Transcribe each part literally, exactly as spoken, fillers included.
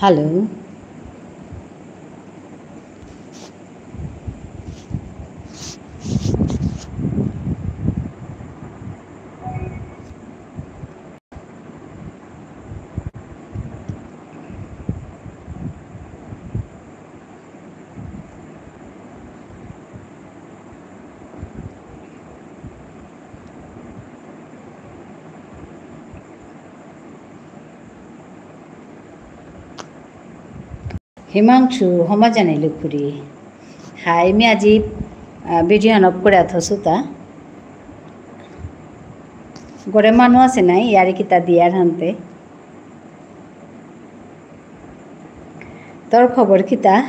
Hello. হিমাংশু, হমা জানাইলু খুরি। হাই, মি আজি, আহ, video on off করে থসুতা। ঘরে মানু আসে নাই, ইয়ারি কিতা দিয়ার হানতে। তোর খবর কিতা?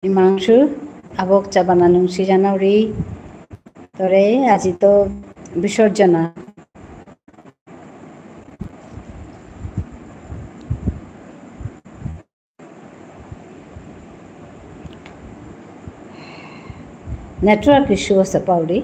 হিমাংশু, আবক চা বানানুংসি জানাউরি। তোরে আজি তো বিসর্জনা। Network issue আসে পাউরি।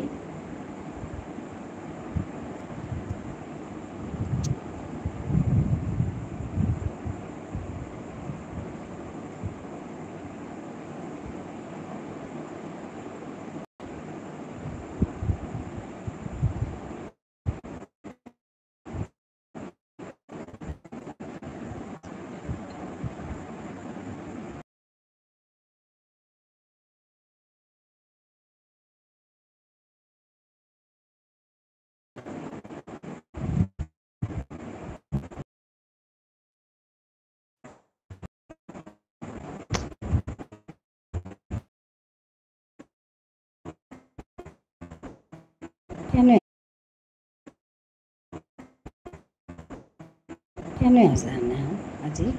কেনে? কেনে আসে না আজি?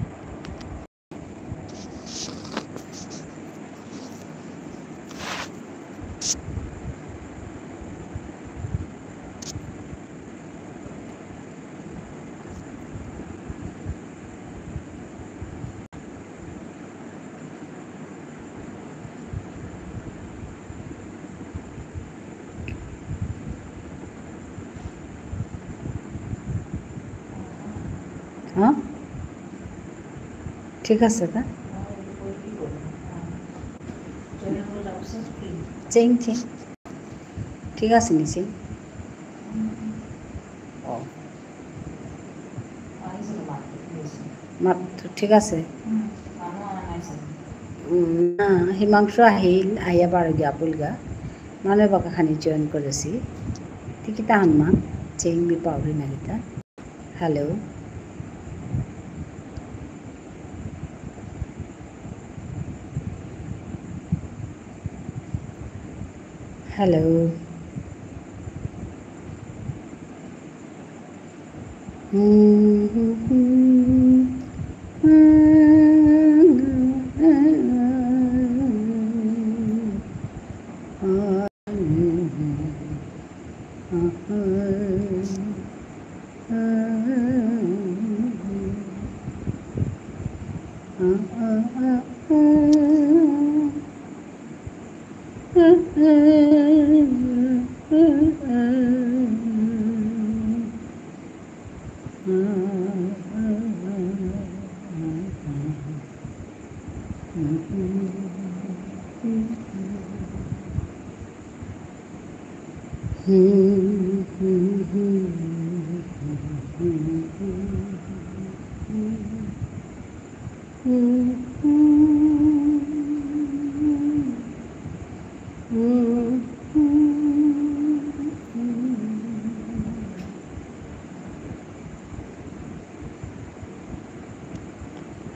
হা? ঠিক আসে তা? Saying, saying. ঠিক আসে নি, চেইং? ও। মাত ঠিক আসে? উম, না, হিমাংশু আহিল, আইয়া বারো গিয়া বুলগা। মানু বাকা খানি join করেসি। তি কিতা হান মা, চেইং মি পাউরি না কিতা। Hello. Hello.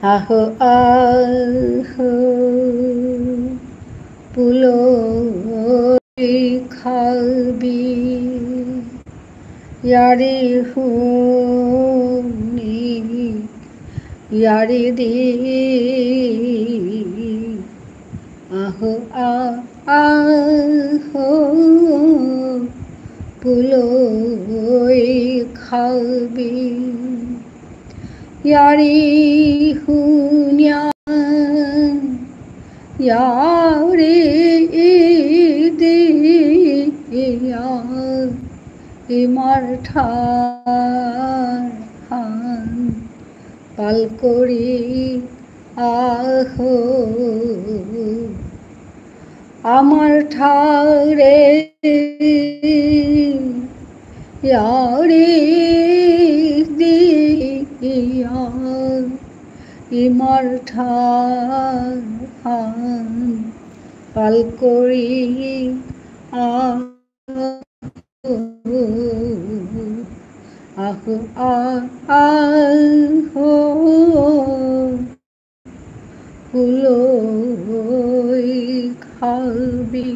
আহো, আহো, পুলই খাবি, ইয়ারি হুনি, ইয়ারি দি। আহো, আ-, আহো, পুলই খাবি। ইয়ারি হুনিয়া, ইয়ারি দিয়া, ইমার ঠার হান পাল করি আহো। আমার ঠারে ইয়ারি দিয়া, ইমার ঠার হান পাল করি আহো, আহো, আ-, আহো। পুলই খাবি।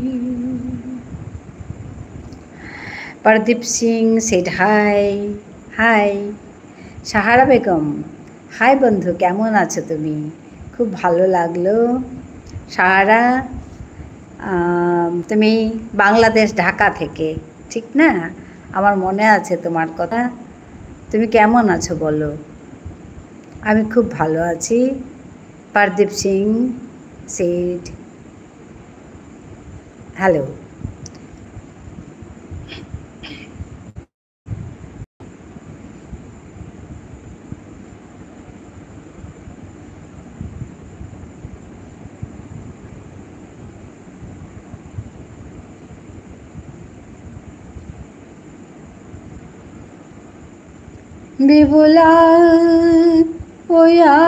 প্রদীপ Singh said hi. Hi. Sahara Begum, hi বন্ধু, কেমন আছো তুমি? খুব ভালো লাগলো। সাহারা, আম, তুমি বাংলাদেশ, ঢাকা থেকে, ঠিক না? আমার মনে আছে তোমার কথা। তুমি কেমন আছো বলো? আমি খুব ভালো আছি। প্রদীপ সিং said hello. বিবুলা ওয়া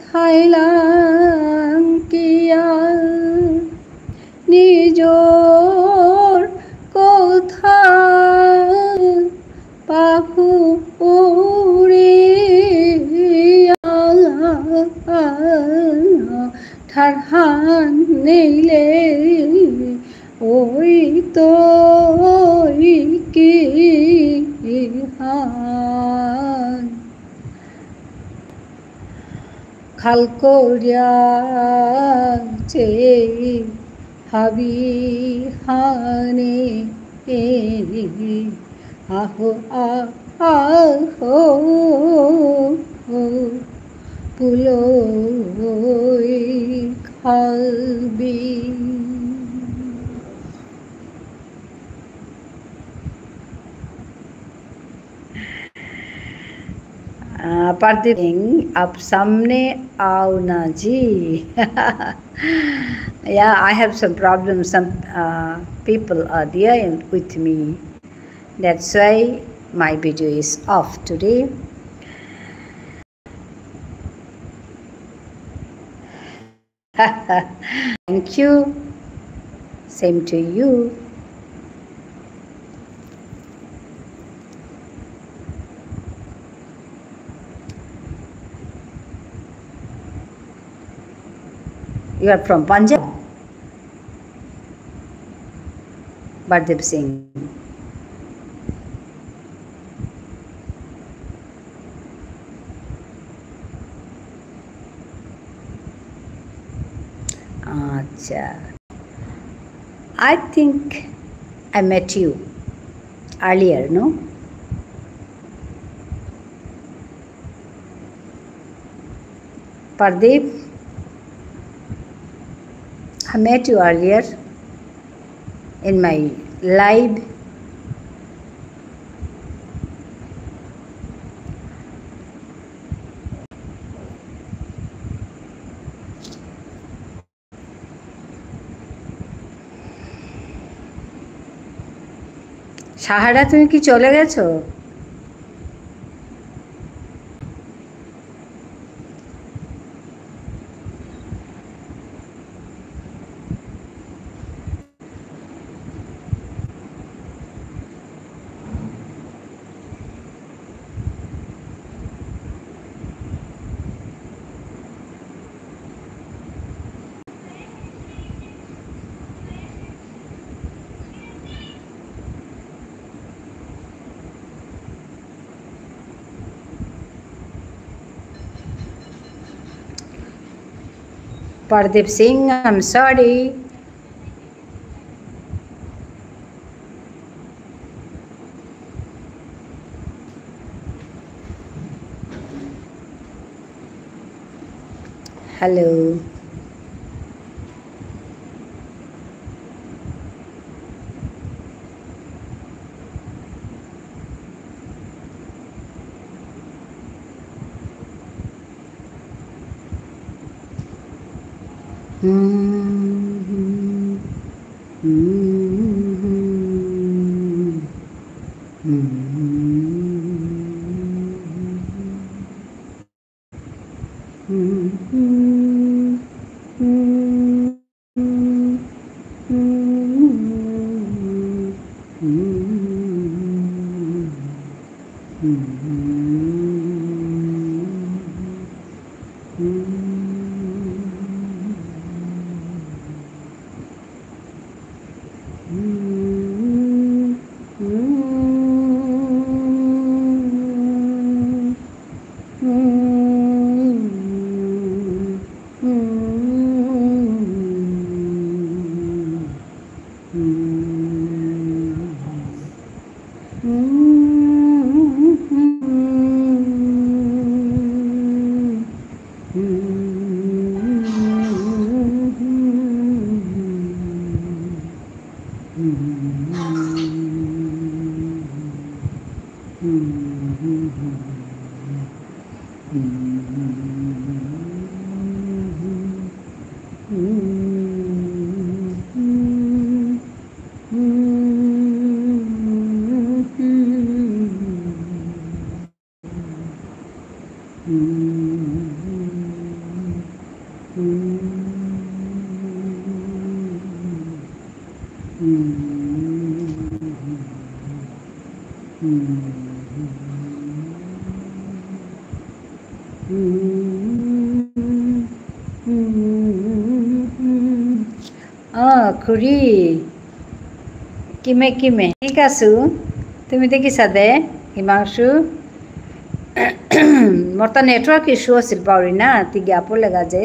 থাইলাং কিয়া নিজর কথা পাহুরিয়া ঠারহান নেইলে ওই তো কি হান। খাল করিয়া চে হাবি হানে আহো আ-, আহো পুলই খাবি। Uh, Pardeep Singh, आप सामने आओ ना जी। Yeah, I have some problems. Some uh, people are there in, with me. That's why my video is off today. Thank you. Same to you. You are from Punjab? Pardeep Singh. আচ্ছা। I think I met you earlier, no? Pardeep, I met you earlier in my live. Sahara, তুমি কি চলে গেছো? Pardeep Singh, I'm sorry. Hello. অ, খুড়ী। কিমে কিমে। ঠিক আছো। তুমি দেখিছা দে, হিমাংশু? মোর তা network issue আছিল পাউরি না, তি গিয়া পড়লেগা যে।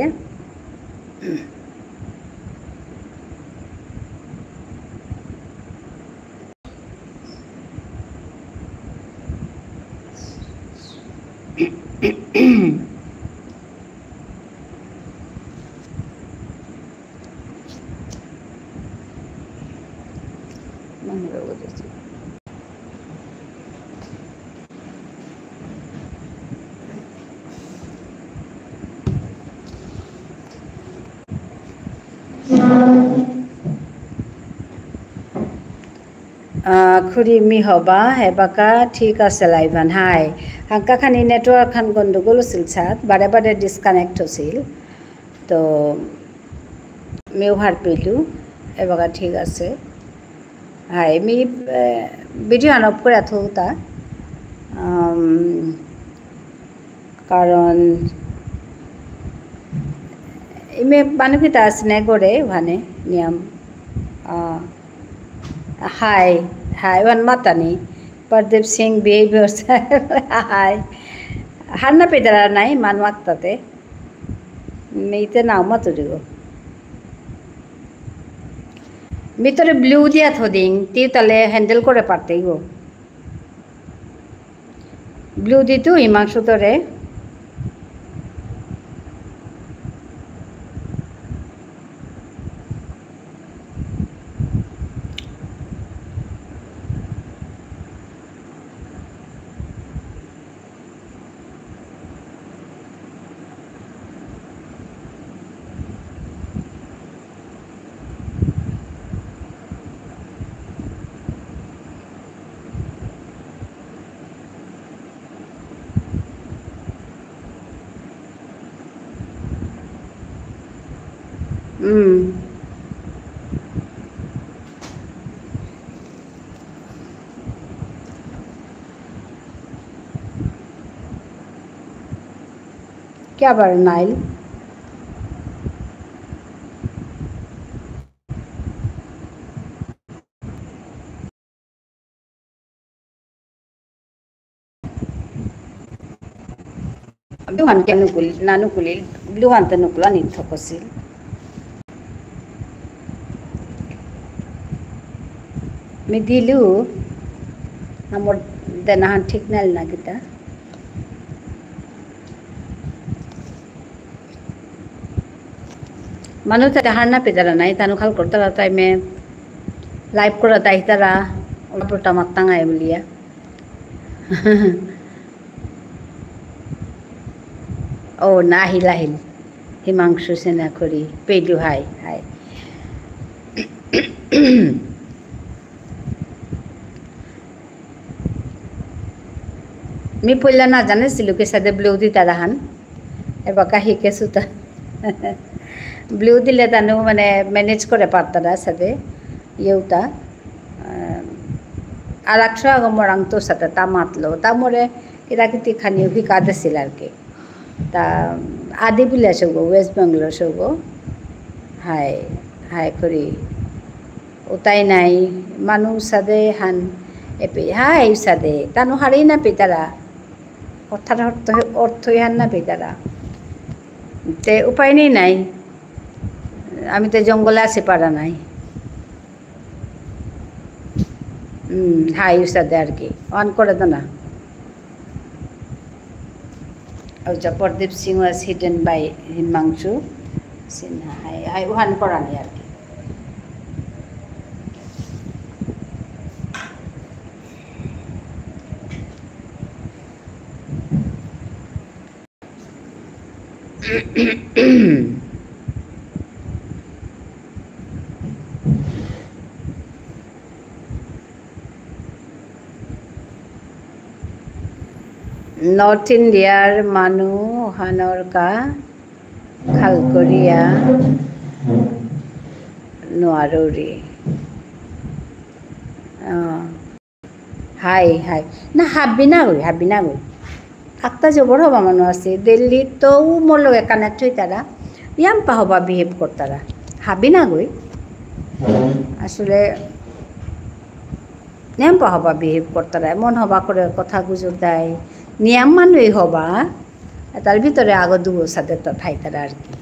আহ, খুড়ী মি হবা, এবাকা ঠিক আছে live হান। হাই। হাঙ্কা খানি network হান গন্ডগোল আছিল সাত, বারে বারে disconnect হছিল। তো, মিউ হার পেলু, এবাকা ঠিক আছে। হাই, মি, এ, video হান off করে থৌতা। আম, কারণ ইমে মানু কিতা আসনে গরে ওহানে নিয়াম, আ, হাই, হাই, ওহান মাতানি, প্রদীপ সিং behavior সাহেব, হাই। হার না পেদারা নাই, মানু আকতাতে। মিতে নাও মাতুরি গো। মি তোরে blue দিয়া থদিং, তি তাহলে handle করে পারতেই গো। Blue দিতু হিমাংশু তোরে। হুম। क्या बार नाइल? Blue হান কে নুকুল, না নুকুলিল, blue হান তো নুকুলা নি থকসিল। মি দিলু, আমার দেনা হান ঠিক নাইল না কিতা। মানু তাতে হার না পেতারা নাই, তানু খাল করতারা তাইমে live করা তাই তারা, উল্টা পুল্টা মাত্তাঙাই বুলিয়া। ও, না, আহিল, আহিল। হিমাংশু সেনাখুরি, পেলু, হাই, হাই। মি পইলা না জানেসিলু কিসাদে blue দিতারা হান। এবাকা হিকেসুতা। Blue দিলে তানু মানে manage করে পারতারা সাদে। ইয়েউতা। আহ, আর আকশো আগো মোরাংতো সাদে তা মাতলো। তা মোরে কিরাকিতি খানি হিকা দেসিল আর কি। তা আদি বিলা সৌগো, West Bengal সৌগো। হাই, হাই করি। উতাই নাই, মানু সাদে হান এপে, হাই সাদে, তানু হারি না পেতারা। কথার অর্থ, অর্থ ইহান না পেতারা। তে উপায় নেই নাই। আমি তো জঙ্গলে আসি পারা নাই। হুম, হাই উসাদে আর কি। On করে দে না। আচ্ছা, Pradeep Singh was hidden by Himanshu Sinha. হাই, হাই, উহান করানি আর কি। North Indiaর মানু হানর কা খাল করিয়া নোয়ারুরি। আহ, হাই, হাই। না, হাবি না গই, হাবি না গই। আক্তা জবর হবা মানু আছে। দিল্লি তো ও মোর লগে connect হইতারা। ইয়াম্পা হবা behave করতারা। হাবি না গই। আসলে নিয়াম পা হবা behave করতারা, এমন হবা করে কথা গুজর দেয়, নিয়াম মানুই হবা, তার ভিতরে আগো দুগো সাথে তো থাইতারা আর কি।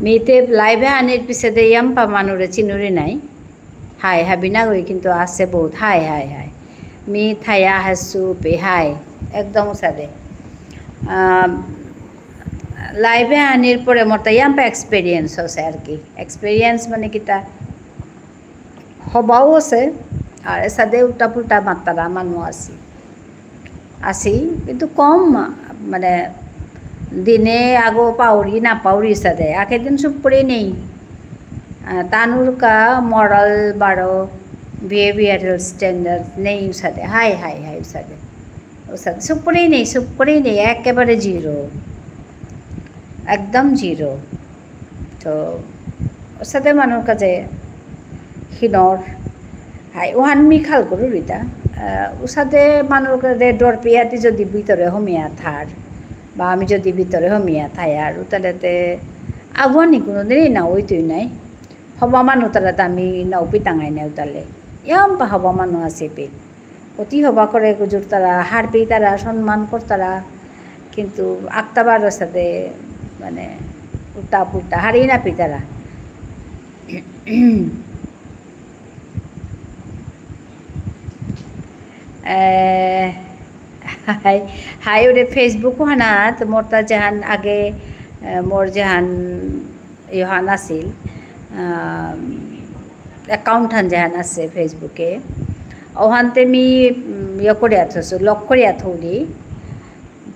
মিতে live এ আনির পিছে দে ইয়াম পা মানুরে চিনুরি নাই। হাই, হাবি না গই কিন্তু আছে বহুত। Hi, high, hi. মি থায়া হাসু পে হাই। একদম সাদে। আম, live এ আনির পরে মোর তা ইয়াম্পা experience হসে আর কি। Experience মানে কিতা? হবাও আছে, আর এসাদে উল্টা পুল্টা মাত্তারা মানু আছি। আছি, কিন্তু কম, মানে, দিনে আগো পাউরি না পাউরি সাদে। আখের দিন চুপ করে নেই। আহ, তানুর কা moral বারো behavioral standard নেই সাদে। হাই, হাই, হাই সাদে। ও সাদে চুপ করেই নেই, চুপ করেই নেই, একেবারে zero। একদম zero। তো, ওসাদে মানুর কাছে হিনর, হাই, ওহান মি খাল করু রিতা। আহ, ওসাদে মানুর কাছে ডর পেয়াতি যদি ভিতরে হমিয়া থার, বা আমি যদি ভিতরে হমিয়া থাই আর উতালেতে আগুয়ানি কোনো দিনই না ওইতই নাই। হবা মানু তারা তো আমি না উপিতাঙাই নাই উতালে। ইয়াম্পা হবা মানু আছে পে। অতি হবা করে গুজুরতারা, হারপেইতারা, সম্মান করতারা, কিন্তু আক্তাবার সাথে মানে উল্টা পুল্টা হারি না পিতারা। এ, হাই, হাই ওরে Facebook হানাত, মোরতা যেহান আগে, এ, মোর যেহান ইহান আছিল, আহ, account হান যেহান আছে Facebook এ, ওহানতে মি, উম, ইয়ে করিয়া থসু, lock করিয়া থৌলি।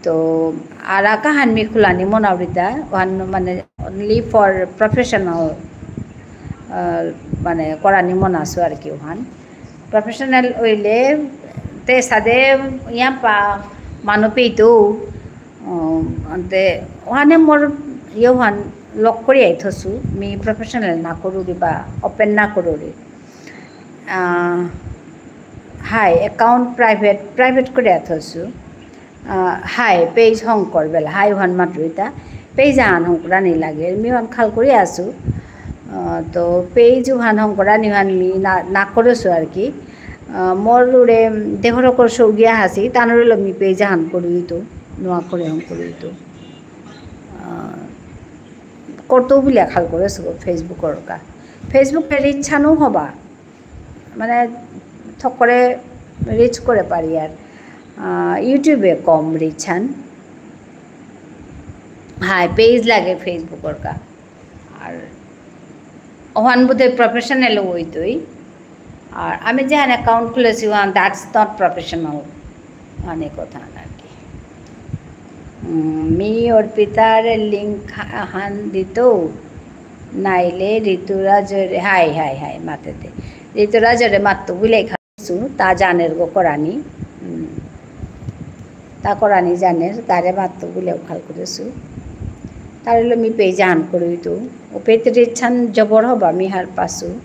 তো, আর আকা হান মি খুলানি মনাউরিতা, ওহান মানে only for professional, আহ, মানে করানি মনাসু আর কি ওহান। Professional ওইলে, তে সাদে ইয়াম্পা মানু পেইতো, উম, আনতে, ওহানে মোর ইয়ে ওহান lock করিয়া থসু, মি professional না করুরি বা open না করুরি। আহ, হাই, account private, private করিয়া থসু। আহ, হাই, page হঙকর বেলা, হাই ওহান মাতুরিতা। Page আন হঙকরানি লাগে, মি ওহান খাল করিয়া আসু। আহ, তো page ওহান হঙকরানি ওহান মি না, না করেসু আর কি। আহ, মোর উড়ে দেহরকর সৌগিয়া হাসি, তানুরে লো মি page আন করুইতো। নোয়া করে হঙকরিতো। আহ, করতেও বুলিয়া খাল করেসু Facebook র কা। Facebook এর ইচ্ছা নো হবা। মানে থক করে reach করে পারি আর। আহ, YouTube-এ কম reach হান। হাই, page লাগে Facebook-র কা। আর ওহান বোধহয় professional হইতই। আর আমি যে account খুলেছি, ওহান, that's not professional। অনেক কথা আর কি। উম, মি অর্পিতার link হা-, হান দিত, নাইলে ঋতুরাজরে, হাই, হাই, হাই, মাতে দে। ঋতুরাজরে মাত্ত বুলে খাসু, তা জানের গো করানি। উম, তা করানি জানের, তারে মাত্ত বুলে খাল করেসু। তারে লো মি page হান করুই তো, ও পেতে রেছান জবর হবা মি হার পাসু।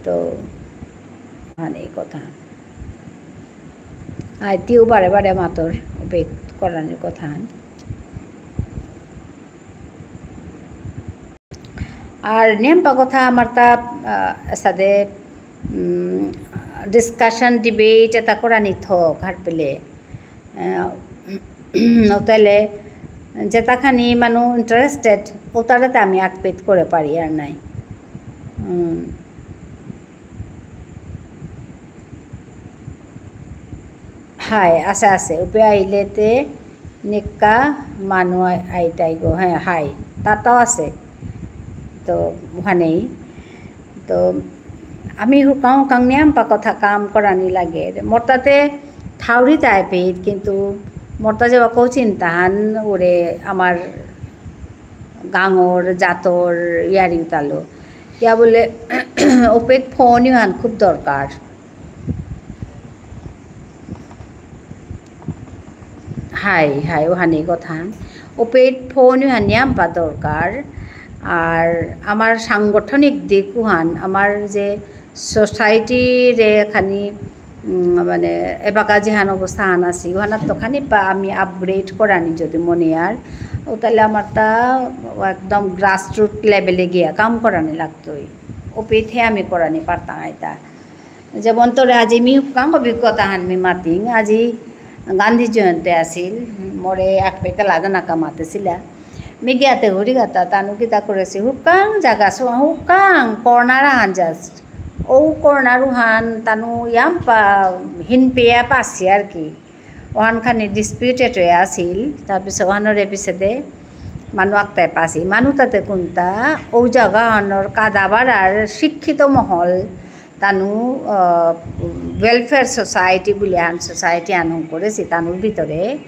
তো, মানে এই কথা। আইতিও বারে বারে মাতর, ওপেত করানির কথা হান। আর নিয়াম্পা কথা আমার তা, আহ, সাদে, উম, discussion, debate এতা করানি থক, হার পেলে। আহ, ওতাইলে যেতা খানি মানু interested, ওতারে তা আমি আকপেত করে পারি আর নাই। উম। হাই, আছে, আছে। উপে আইলেতে নিকা মানু আই-, আইতাই গো। হ্যাঁ, হাই। তাতাও আছে। তো, ওখানেই। তো, আমি হুকাং হুকাং নিয়াম্পা কথা কাম করানি লাগে। মোর তাতে থাউরি তাই পেট, কিন্তু মোর তা যাবা কৌ চিন্তা হান ওরে আমার গাঙর, জাতর, ইয়ারি উতালো। ইয়া বুলে, ওপেত ফোন ইহান খুব দরকার। হাই, হাই, ওহানি কথা। ওপেত ফোন ইহান নিয়াম্পা দরকার। আর আমার সাংগঠনিক দিক উহান, আমার যে society রে খানি, উম, মানে, এবাকা যেহান অবস্থা হান আছে, ওহানাত তো খানি পা আমি upgrade করানি যদি মনে আর, ও তাহলে আমার তা একদম grassroot level এ গিয়া কাম করানি লাগতই। ওপেতহে আমি করানি পারতাম এটা। যেমন তোরে আজি মি হুকাং অভিজ্ঞতা হান মি মাতিং, আজি গান্ধী জয়ন্তী আছিল, মোরে এক পেকে লাদা নাকা মাতেছিলা। মি গিয়াতে ঘুরি গাতা, তানু কিতা করেছি, হুকাং জাগা সু-, হুকাং corner হান just। ও corner হান তানু ইয়াম্পা হিন পেয়া পাসি আর কি। ওহান খানি disputed হয়ে আছিল, তারপিছত ওহানরে পিছেদে মানু আকতাই পাসি। মানু তাতে কোনটা, ও জাগা হানর কাদাবার আর শিক্ষিত মহল, তানু, আহ, welfare society বুলি আন society আন হং করেছি, তানুর ভিতরে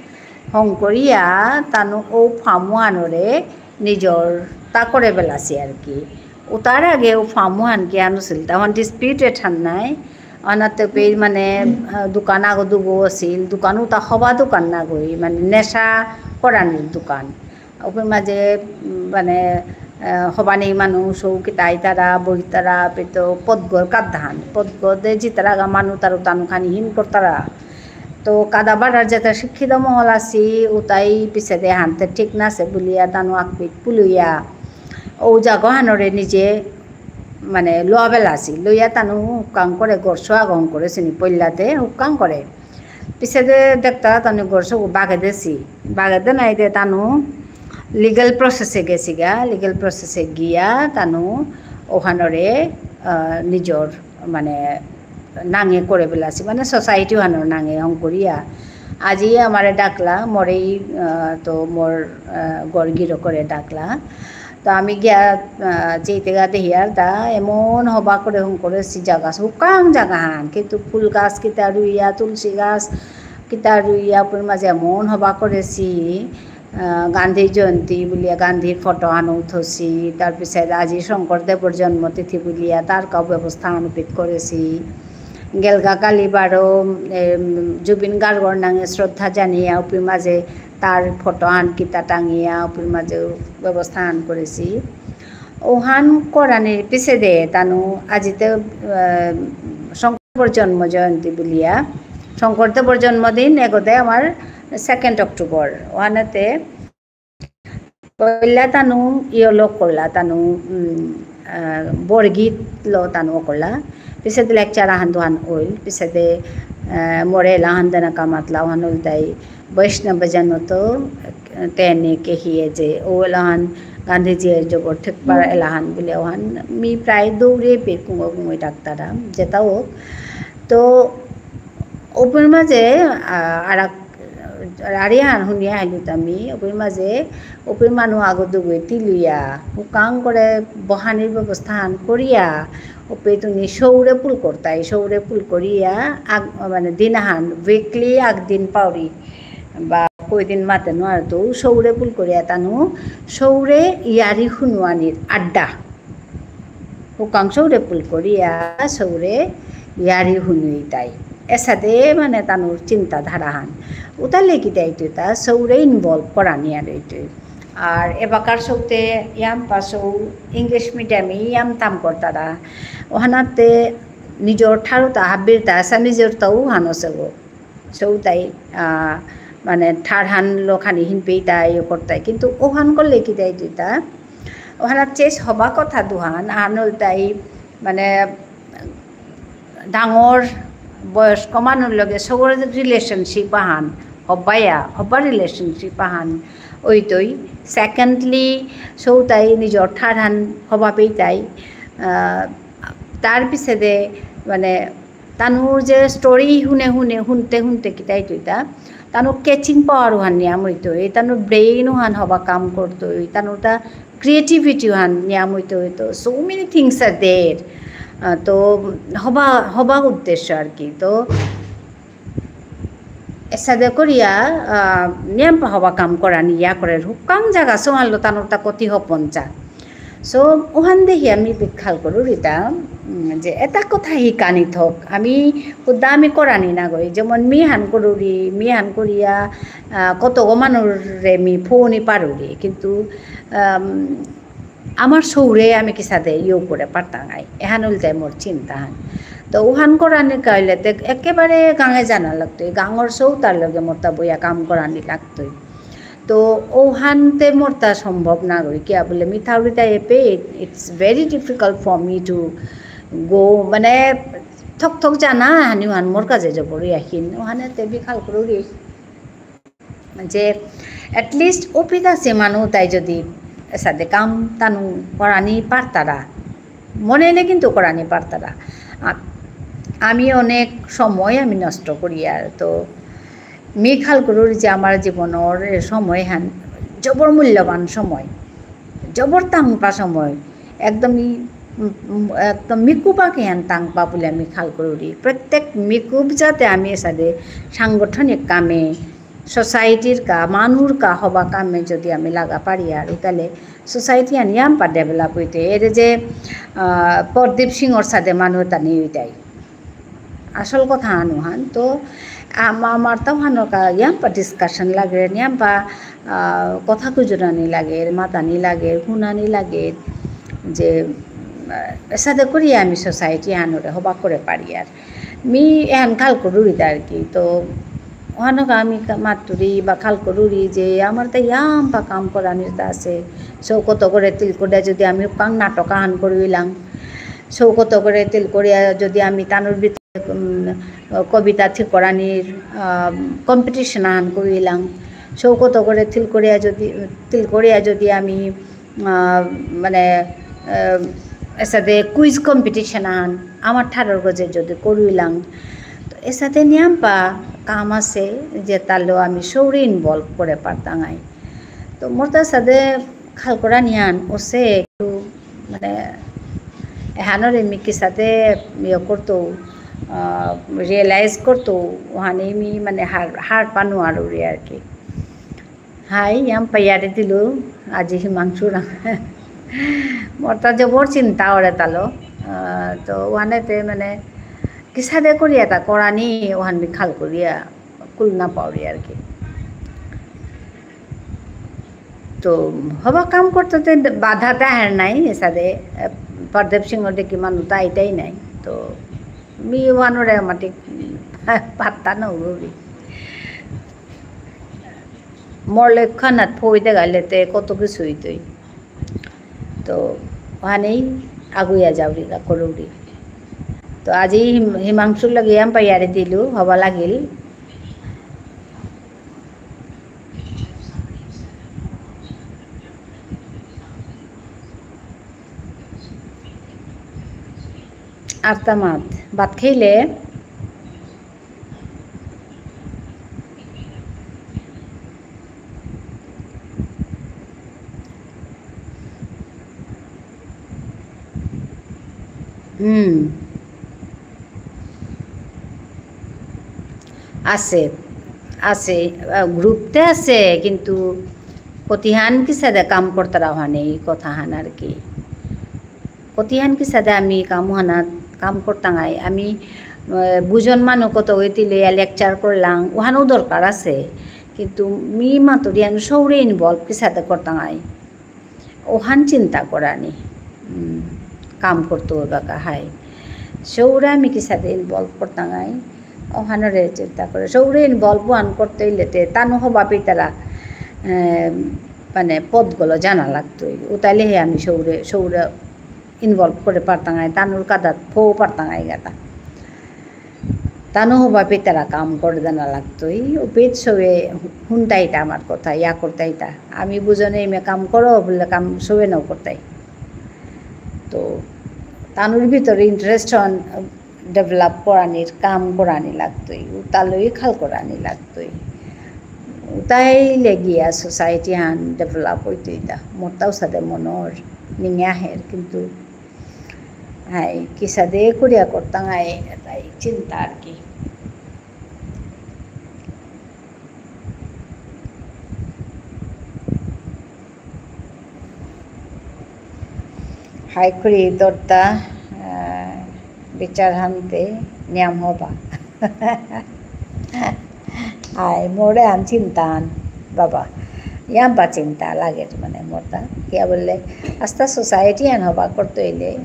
হং করিয়া তানু ও farm আনরে নিজর তা করে বেলাছি আর কি। ও তার আগে ও farm হান কি আনুছিল, তখন disputed হান নাই। অনাতে পে মানে, আহ, দোকান আগো দুগো আছিল, দোকান উতা হবা দোকান না গই, মানে নেশা করানির দোকান। ওপর মাঝে, উম, মানে, আহ, হবানি মানু সৌ কিতাই তারা, বই তারা, পেতো পদগর কাদ্ধান, পদগর দে জিতারা গা মানু তারু তানু খানি হিন করতারা। তো কাদাবাড়ার যেতা শিক্ষিত মহল আছি, উতাই পিছেদে হানতে ঠিক নাছে বুলিয়া তানু আকপিত পুলুইয়া। ও জাগো হানরে নিজে মানে, লোয়া বেলা আসি। লইয়া তানু হুকাং করে গরসো আগং করে চিনি পইলাতে হুকাং করে। পিছেদে দেখতা তানু গরসো বাগে দেসি। বাগে দে নাই দে তানু legal process এ গেসিগা। Legal process এ গিয়া তানু ওহানরে, আহ, নিজর, মানে, নাঙে করে বেলাসি। মানে, society ওহানর নাঙে হং করিয়া। আজি আমারে ডাকলা, মোরেই, আহ, তো মোর, আহ, গর গিরকরে ডাকলা। তো আমি গিয়া, আহ, চেইতেগা দেহিয়ার তা এমন হবা করে হং করেসি জাগা, হুকাং জাগা হান, কিন্তু ফুল গাছ কিতা রুইয়া, তুলসী গাছ কিতা রুইয়া, ওপর মাঝে এমন হবা করেসি, আহ, গান্ধী জয়ন্তী বুলিয়া গান্ধীর ফটো আনো উঠসি, তার পিছে আজি শঙ্করদেবর জন্মতিথি বুলিয়া তার কাউ ব্যবস্থা আনুপিত করেসি। গেলগা কালি বারো, এম, জুবিন গার্গর নাঙে শ্রদ্ধা জানিয়া ওপর মাঝে তার ফটো আন কিতা টাঙিয়া ওপর মাঝে ব্যবস্থা আন করেসি। ওহান করানির পিছেদে তানু আজিতে, আহ, শঙ্করদেবর জন্ম জয়ন্তী বুলিয়া, শঙ্করদেবর জন্মদিন এগোতে আমার second October। ওহানেতে পয়লা তানু ইয়লো করলা, তানু, উম, আহ, বরগীত লো তানু করলা। পিছেদে lecture আহান দুহান অইল। পিছেদে, আহ, মোরে এলাহান দেনা কামাতলা ওহান অইল তাই বৈষ্ণব জন তো, আহ, তেনে কেহিয়ে যে, ও এলাহান গান্ধীজিয়ে জবর ঠেকবার হুম। এলাহান বুলে ওহান মি প্রায় দৌড়ে পে কুঙো কুঙো ডাক্তারা, যেটা হোক। তো ওপের মাঝে, আ, আরাক, আরিয়ান হুনিয়া হাইলু তামি, ওপের মাঝে, ওপের মানু আগো দুগো তিলুয়া, হুকাং করে বহানির ব্যবস্থা হান করিয়া, ওপে তুমি সৌরে পুল করতাই, সৌরে পুল করিয়া, আগ-, মানে দিন আহান, weekly আগ দিন পাউরি, বা কয়দিন মাতে নোয়ার তো, সৌরে পুল করিয়া তানু, সৌরে ইয়ারি হুনুয়ানির আড্ডা। হুকাং সৌরে পুল করিয়া, সৌরে ইয়ারি হুনুইতাই। এসাদে মানে তানুর চিন্তাধারা হান। উতালে কিতাই তুইতা, সৌরে involve করানি আর এইটাই। আর এবাকার সৌতে ইয়াম পাসৌ English medium এ ইয়াম তাম করতারা। ওহানাতে নিজর ঠারুতা হাব্বিরতা, Assamese র তাও হানো সেগো। সৌতাই, আহ, মানে ঠারহান লোকহানি হিনপেইতাই, ইয়ে করতাই। কিন্তু ওহান করলে কিতাই দিতা? ওহানাত চেস হবা কথা দুহান, আহান ইলতাই, মানে, ডাঙর বয়স্ক মানুর লগে সবর relationship আহান, হবায়া, হবা relationship আহান, ওইতই। Secondly, সৌতাই নিজর ঠারহান হবা পেইতাই। আহ, তার পিছেদে, মানে, তানুর যে story হুনে হুনে, হুনতে হুনতে কিতাই তুইতা, তানুর catching power হান নিয়াম হইতই, তানুর brain হান হবা কাম করতই, তানুর তা creativity হান নিয়াম হইতই, তো so many things are there। আহ, তো হবা, হবা উদ্দেশ্য আর কি। তো এসাদে করিয়া, আহ, নিয়াম পা হবা কাম করানি ইয়া করে হুকাং জাগা সোয়াল তানুর তা কতি হপঞ্চা। So, ওহান দেহি আমি বিখাল করুরিতা, উম, যে এটা কথা হিকানি থক, আমি হুদা আমি করানি না গই, যেমন মি হান করুরি, মি হান করিয়া, আহ, কত গো মানুরে মি ফোনি পারুরি, কিন্তু, আম, আমার সৌরে আমি কিসাদে ইয়ে করে পারতাঙাই, এহান উল্টে মোর চিন্তা হান। তো ওহান করানি কাইলে তে একেবারে গাঙে জানা লাগতো, গাঙর সৌতার লগে মোর তা বইয়া কাম করানি লাগতোই। তো ওহানতে মোর তা সম্ভব না করি, কিয়া বুলে মি থাউরিতা এপে, it's very difficult for me to go, মানে, থক থক জানা হানি ওহান মোর কাজে জবর ইয়াহিন, ওহানে তে বিখাল করুরি। যে at least অপিত আছে মানু তাই যদি এসাদে কাম তানু করানি পারতারা, মনে এলে কিন্তু করানি পারতারা। আ-, আমি অনেক সময় আমি নষ্ট করি আর তো মি খাল করুর যে আমার জীবনর এ সময় হান জবর মূল্যবান সময়, জবর তাংপা সময়, একদমই, উম, উম, একদম মিকুপাকে হান তাংপা বুলে আমি খাল করুরি। প্রত্যেক মিকুপ যাতে আমি এসাদে সাংগঠনিক কামে, society-র কা, মানুর কা হবা কামে যদি আমি লাগা পারি আর তাহলে society আন ইয়াম্পা develop হইতে। এর যে, আহ, প্রদীপ সিংহর সাথে মানু তানি হইতাই। আসল কথা আনুহান তো আম-, আমার তো হানো কা ইয়াম্পা discussion লাগে, ইয়াম্পা, আহ, কথা গুজরানি লাগে, মাতানি লাগে, হুনানি লাগে যে, আহ, এসাদে করি আমি society আনুরে হবা করে পারি আর। মি এহান খাল করুরি আর কি। তো ওহানো কা আমি কা-, মাতুরি বা খাল করুরি যে আমার তো ইয়াম্পা কাম করানির তা আছে। So কত করে তিল করে যদি আমি কাং নাটক আহান করুইলাং। So কত করে তিল করিয়া যদি আমি তানুর ভিতরে, উম, কবিতা ঠিক করানির, আহ, competition আহান করুইলাং। So কত করে তিল করিয়া যদি, তিল করিয়া যদি আমি আহ, মানে, আহ, এসাদে quiz competition আহান, আমার ঠারর গজে যদি করুইলাং, তো এসাদে নিয়াম্পা কাম আছে যে তালো আমি সৌরে involve করে পারতাঙাই। তো মোর তা এসাদে খাল করা নিয়ান ওসে একটু, মানে, এহানরে মি কিসাদে ইয়ে করতো, আহ, realize করতো, ওহানে মি, মানে, হার, হার পানো আর উড়ে আর কি। হাই, ইয়াম্পা ইয়ারি দিলু, আজি হিমাংশু রাং। মোর তা জবর চিন্তা ওরে তালো। আহ, তো ওহানেতে মানে কিসাদে করিয়া তা করানি, ওহান মি খাল করিয়া কুল না পাউরি আর কি। তো হবা কাম করতে তে বাধা তে হার নাই, এসাদে, আহ, প্রদীপ সিংহ দেখি মানু তাই তাই নাই। তো মি ওহানরে মাটি পাত্তা না উড়ি। মোর লক্ষ্যনাথ ফৌইতে গেলে তে কত কিছু হইতই। তো ওখানেই আগুইয়া যাওরি গা করুরি। তো আজি হিম-, হিমাংশুর লগে ইয়াম্পা ইয়ারি দিলু, হবা লাগিল। আরতা মাত, ভাত খাইলে? হুম। আছে, আছে, আহ, group তে আছে, কিন্তু কতিহান কিসাদে কাম করতারা অহানে, এই কথাহান আর কি। কতিহান কিসাদে আমি কাম অহানাত কাম করতাঙাই, আমি, আহ, বুজন মানু কত হইতিলে lecture করলাম, অহানও দরকার আছে, কিন্তু মি মাতুরিয়ান সৌরে involve কিসাদে করতাঙাই। অহান চিন্তা করানি, উম, কাম করতে হবে কা হাই। সৌরে আমি কিসাদে involve করতাঙাই, অহানরে চিন্তা করে। সৌরে involve অহান করতে হইলে তে তানু হবা পিতারা, এ, মানে পদগুলো জানা লাগতই। উতাইলে হে আমি সৌরে, সৌরে involve করে পারতাঙাই, তানুর কাদাত ফো পারতাঙাই গাতা। তানু হবা পিতারা কাম করে দেনা লাগতই। উপিত সবে হুনতাইতা আমার কথা, ইয়া করতাইতা। আমি বুজনে ইমে কাম করো, বুললে কাম সবে নাও করতাই। তো, তানুর ভিতরে interest অহান develop করানির কাম করানি লাগতই। উতালই খাল করানি লাগতই। উতাইলে গিয়া society হান develop হইতইতা। মোরতা উসাদে মনর নিঙে আহের, কিন্তু হাই, কিসাদে করিয়া করতাঙাই, এতাই চিন্তা আর কি। হাই করি দরতা, আহ, বিচার হানতে নিয়াম হবা। আই, মোরে আন চিন্তা আন, বাবা। ইয়াম্পা চিন্তা লাগে মানে মোরতা। কিয়া বুললে, আস্তা society আন হবা করতে হইলে,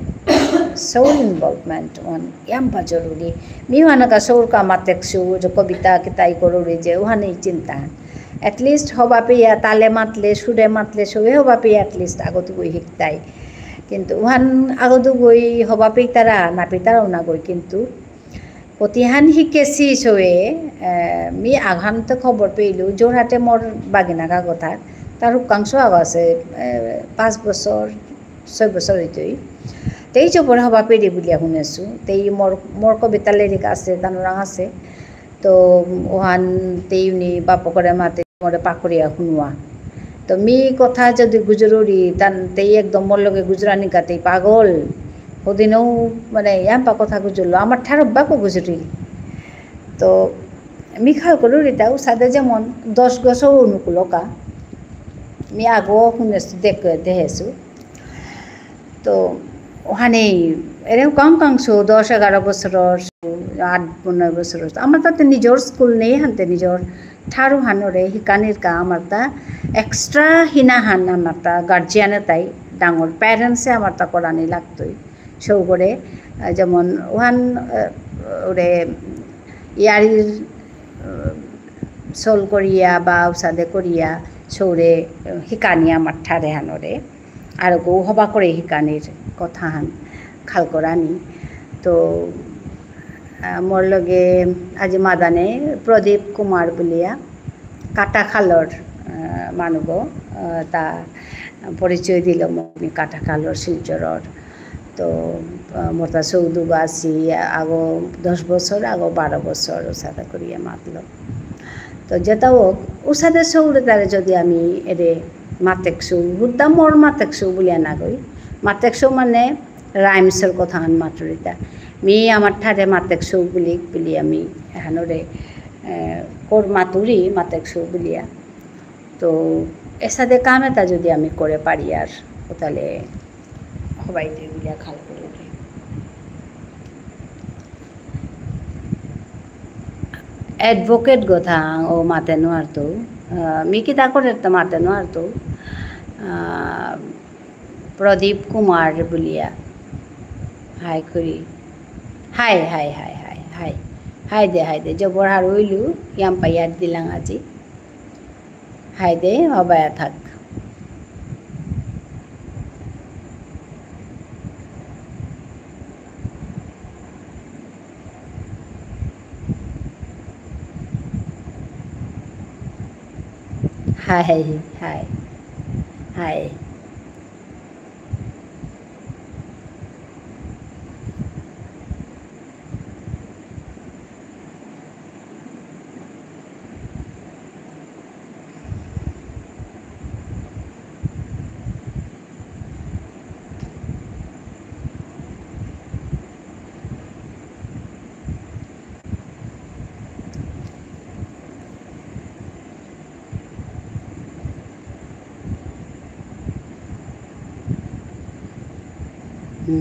সৌর involvement অহান ইয়াম্পা জরুরি। মি অহানকা সৌর কা মাতেকসু, যে কবিতা কিতাই করুরি যে, অহানেই চিন্তা আন। At least হবা পেয়া তালে মাতলে, সুরে মাতলে, সবে হবা পেয়া at least আগত গই হিকতাই। কিন্তু অহান আগত গই হবা পেইতারা, না পেইতারাও না গই, কিন্তু কতিহান হিকেসি সবে, এ, মি আঘান্ত খবর পেইলু, যোরহাটে মোর বাগিনাকা কথা, তার হুকাংশ আগ আছে, এ, পাঁচ বছর, ছয় বছর হইতই। তেই চপরে হবা পেরি বুলিয়া শুনেছু, তেই মোর, মোর কবিতা লেরিক আছে, তানুরাং আছে। তো, অহান তেই উনি বাপকরে মাতে মোরে পাকরিয়া হুনুয়া। তো মি কথা যদি গুজরুরি, তান তেই একদম মোর লগে গুজরানি কাতেই পাগল। হদিনও মানে ইয়াম্পা কথা গুজরলো, আমার ঠারব্বাকো গুজরি। তো মি খাল করুরি তাও সাদে যেমন দশ গছও অনুকূলকা। মি আগো হুনেসু, দেখ-, দেহেসু। তো অহানেই, এরে হুকাং কাংসু, দশ এগারো বছরর, আট পনেরো বছরর। আমার তাতে নিজর স্কুল নেই, হানতে নিজর ঠারু হানরে হিকানির কা, আমার তা extra হিনা হান, আমার তা guardian এ তাই, ডাঙর parents এ আমার তা করানি লাগতই। সৌগরে, আহ, যেমন অহান, আহ, ওরে ইয়ারির, আহ, সল করিয়া বা উসাদে করিয়া সৌরে, আহ, হিকানি আমার ঠারে হানরে। আর গো হবা করে হিকানির কথা হান খাল করানি। তো, আহ, মোর লগে আজি মাদানে প্রদীপ কুমার বুলিয়া কাটাখালর, আহ, মানুগ, আহ, তা পরিচয় দিল মি কাটাখালর শিলচরর। তো, আহ, মোরতা সৌদুগ আসি আগো দশ বছর, আগো বারো বছর উসাদে করিয়া মাতলো। তো যেতা হোক, উসাদে সৌরে তারে যদি আমি এরে মাতেকসু, হুদ্দা মোর মাতেকসু বুলিয়া না কই। মাতেকসু মানে rhymes র কথা আন মাতুরিতা। মি আমার ঠারে মাতেকসু বুলি, বুলি আমি এহানরে, এ, কর মাতুরি মাতেকসু বুলিয়া। তো এসাদে কাম এতা যদি আমি করে পারি আর, ও তাহলে হবাই তো এগুলিয়া খাল করে উঠে। Advocate কথা ও মাতে নোয়ারতো, আহ, মি কিতা করে তো মাতে নোয়ারতো, আহ, প্রদীপ কুমার বুলিয়া। হাই করি। হাই, হাই, হাই, হাই, হাই। হাই দে, হাই দে। জবর হার হইলু, ইয়াম্পা ইয়াদ দিলাং আজি। হাই দে, হবায়া থাক। Hi, high, hi. Hello.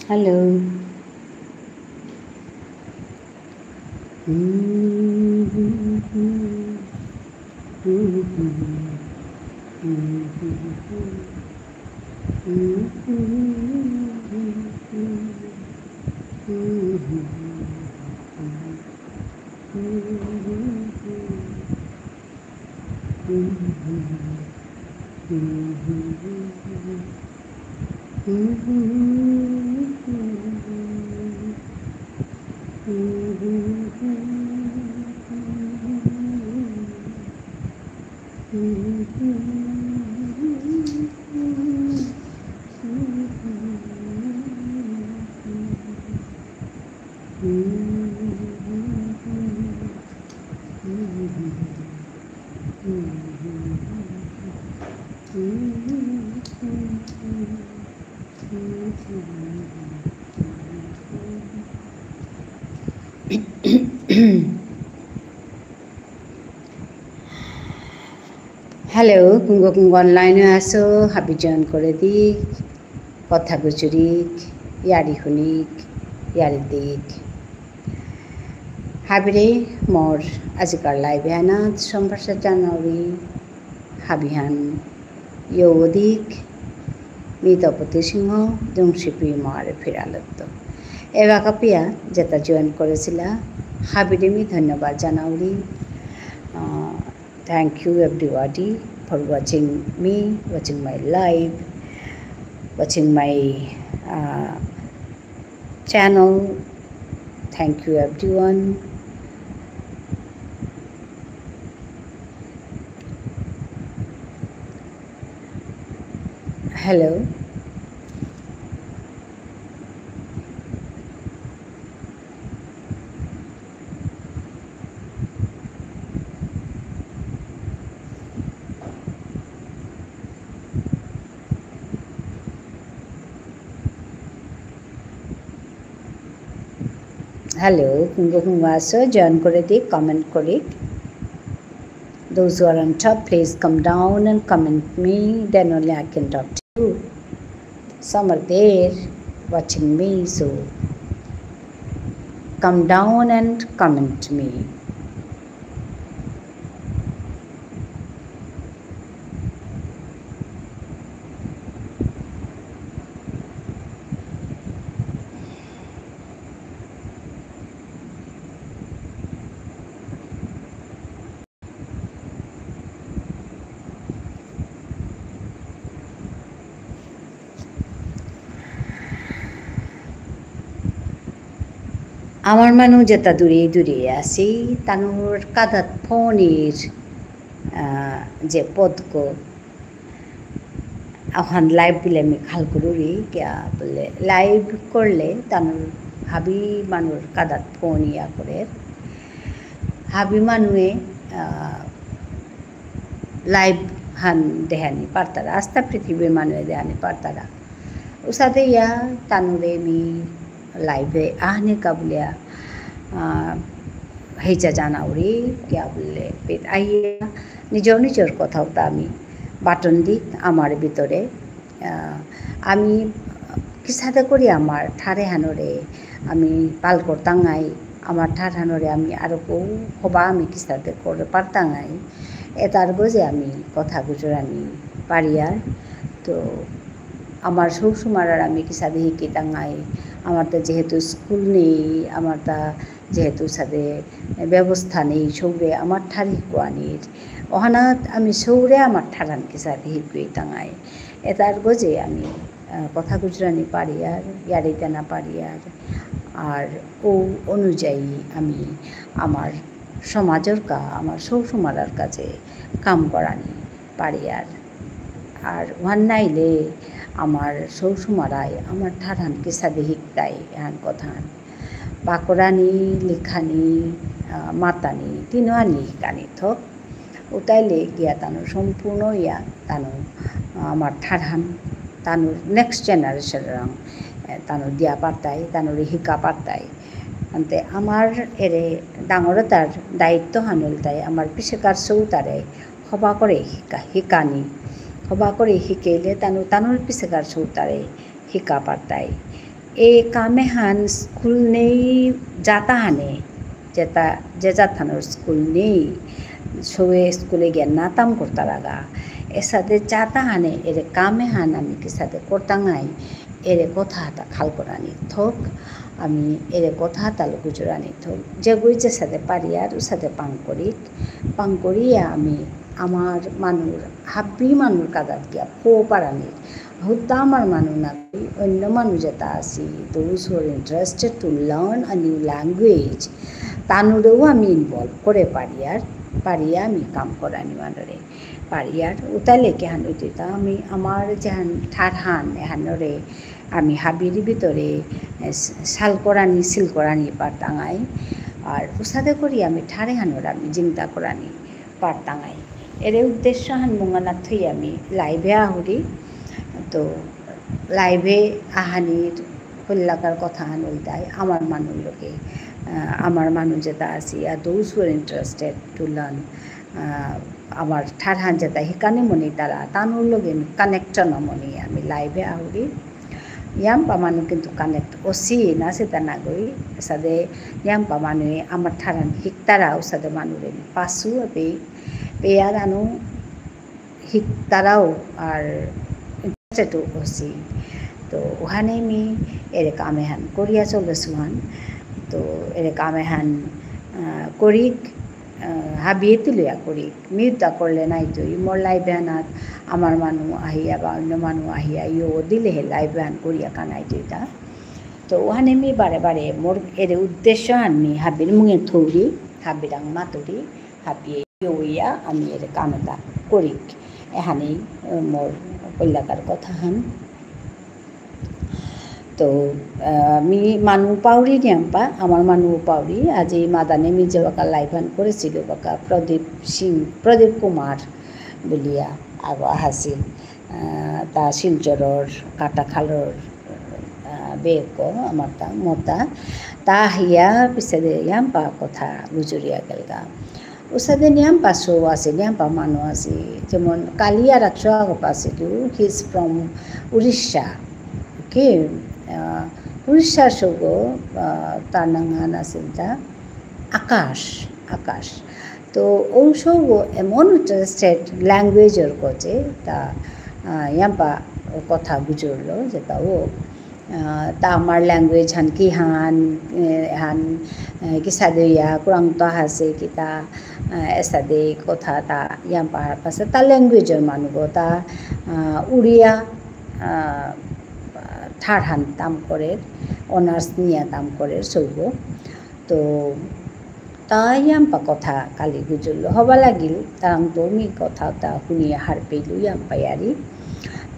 Hello. Hello, কুঙগ কুঙগ online এ আসো, হাবি join করে দিক, কথা গুজুরিক, ইয়ারি হুনিক, ইয়ারি দিক। হাবিরে মোর আজিকার live এহানাত সম্ভাষা জানাউরি, হাবিহান য়ৌদিক, মি তপতি সিংহ, জংশিপি মারে ফিরালত্ত। এবাকা পিয়া যেতা join করেসিলা, হাবিরে মি ধন্যবাদ জানাউরি। আহ, thank you everybody for watching me, watching my live, watching my, uh, channel. Thank you everyone. Hello. Hello, কুঙগ কুঙগ আসো, join করে দি, comment করি। Those who are on top, please come down and comment me, then only I can talk to you. Some are there watching me, so come down and comment me. আমার মানু যেতা দূরে দূরে আসি, তানুর কাদাত ফোনির, আহ, যে পদক, আহান live বুলে আমি খাল করুরি, কিয়া বুলে live করলে তানুর হাবি মানুর কাদাত ফোন ইয়া করে। হাবি মানুয়ে, আহ, live হান দেহানি পারতারা, আস্তা পৃথিবীর মানুয়ে দেহানি পারতারা। উসাদে ইয়া তানুরে মি live এ আহনে কা বুলিয়া, আহ, হেইচা জানাউরি, কিয়া বুলে পেট আইয়া, নিজর নিজর কথাও তা আমি বাটন দি আমার ভিতরে, আহ, আমি কিসাদে করি আমার ঠার এহানরে আমি পাল করতাঙাই, আমার ঠার এহানরে আমি আরো কৌ হবা আমি কিসাদে করে পারতাঙাই, এতার গজে আমি কথা গুজরানি পারিয়ার। তো আমার সৌ সুমারার আমি কিসাদে হিকিতাঙাই, আমার তো যেহেতু স্কুল নেই, আমার তা যেহেতু সাদে ব্যবস্থা নেই, সৌরে আমার ঠার হিকুয়ানির, অহানাত আমি সৌরে আমার ঠারহান কিসাদে হিকুইতাঙাই। এতার গজে আমি, আহ, কথা গুজরানি পারিয়ার, ইয়ারি দেনা পারিয়ার, আর ও অনুযায়ী আমি আমার সমাজর কা, আমার সৌ সুমারার কাছে কাম করানি পারিয়ার। আর ওহান নাইলে আমার সৌ সুমারাই আমার ঠারহান কিসাদে হিকতাই এহান কথাহান। পাকরানি, লিখানি, আহ, মাতানি, তিনহানি হিকানি থক। উতাইলে গিয়া তানু সম্পূর্ণ ইয়া তানু, আহ, আমার ঠারহান, তানুর next generation রং, এ, তানু দিয়া পারতাই, তানুরে হিকা পারতাই। আনতে আমার এরে ডাঙরতার দায়িত্ব হান ইলতাই, আমার পিছেকার সৌতারে হবা করে হিকা, হিকানি। হবা করে হিকেইলে তানু, তানুর পিছেকার সৌতারে হিকা পারতাই। এ কাম এহান স্কুল নেই জাত আহানে, যেতা, যে জাত আহানর স্কুল নেই, সৌয়ে স্কুলে গিয়া নাতাম করতারাগা। এসাদে জাত আহানে এরে কাম এহান আমি কিসাদে করতাঙাই, এরে কথা এতা খাল করানি থক, আমি এরে কথা এতা গুজরানি থক। যেগই যেসাদে পারিয়ার উসাদে পাং করিক, পাং করিয়া আমি আমার মানুর, হাব্বি মানুর কাদাত গিয়া পো পারানির। হুদ্দা আমার মানু না, অন্য মানু যেতা আসি, those who are interested to learn a new language, তানুরেও আমি involve করে পারিয়ার, পারিয়া আমি কাম করানি মানুরে পারিয়ার। উতালে কিহান অইতই তা আমি আমার যেহান ঠারহান, এহানরে আমি হাবির ভিতরে, এ, সাল করানি, সিল করানি পারতাঙাই। আর উসাদে করি আমি ঠার এহানরে আমি জিংতা করানি পারতাঙাই। এরে উদ্দেশ্য হান মুঙানা থই আমি live এ আহুরি। তো live এ আহানির হল্লাকার কথা হান ইলতাই আমার মানুর লগে, আহ, আমার মানু যেতা আসি, আর those who are interested to learn, আহ, আমার ঠারহান যেতা হিকানি মনি তারা, তানুর লগে connect না মনি আমি live এ আহুরি। ইয়াম্পা মানু কিন্তু connect অসি না সেতা নাগই, সাদে ইয়াম্পা মানুয়ে আমার ঠারহান হিকতারা, উসাদে মানুরে পাসু আপে, পেয়ার আনু হিকতারাও আর interested অসি। তো ওহানে মি এরে কাম এহান করিয়া চলেসুহান। তো এরে কাম এহান, আহ, করিক, আহ, হাবিয়ে তুলিয়া করিক। মি তা করলে নাইতই, মোর live এহানাত আমার মানু আহিয়া বা অন্য মানু আহিয়া ইয়ো দিলেহে live এহান করিয়া কানাইতই তা। তো ওহানে মি বারে বারে মোর এরে উদ্দেশ্য হান মি হাবির মুঙে থৌরি, হাবিরাং মাতুরি, হাবিয়ে ইয়ো ইয়া আমি এরে কাম এতা করিক। এহানেই, আহ, মোর পল্লাকার কথা হান। তো, আহ, মি মানু পাউরি নিয়াম্পা, আমার মানু পাউরি, আজি মাদানে মি যেবাকা live হান করেসিলু বাকা প্রদীপ সিং, প্রদীপ কুমার বুলিয়া আগো আহাসিল, আহ, তা শিলচরর কাটাখালর, আহ, বেক আমার তা, মোর তা। তা আহিয়া পিছেদে ইয়াম্পা কথা গুজরিয়া গেলগা। উসাদে নিয়াম্পা শো আছে, নিয়াম্পা মানু আছে। যেমন কালি আর এক শো আগো পাসিলু, he is from উড়িষ্যা। Okay? আহ, উড়িষ্যার শোগো, আহ, তার নাঙহান আছিল তা আকাশ, আকাশ। তো ঔ শোগো এমন interested language-র গজে, তা, আহ, ইয়াম্পা কথা গুজরলো, যেতা ও আহ, তা আমার language হান কিহান, এ, হান, এ, কিসাদে ইয়া, কুরাংতো আসে কিতা, আহ, এসাদে কথা তা ইয়াম্পা হারপাসে, তা language-র মানুগো তা, আহ, উড়িয়া, আহ, ঠারহান তাম করের, honours নিয়া তাম করের শোগো। তো তা ইয়াম্পা কথা কালি গুজরলো। হবা লাগিল, তারাংতো মি কথা তা হুনিয়া হারপেইলু ইয়াম্পা ইয়ারি।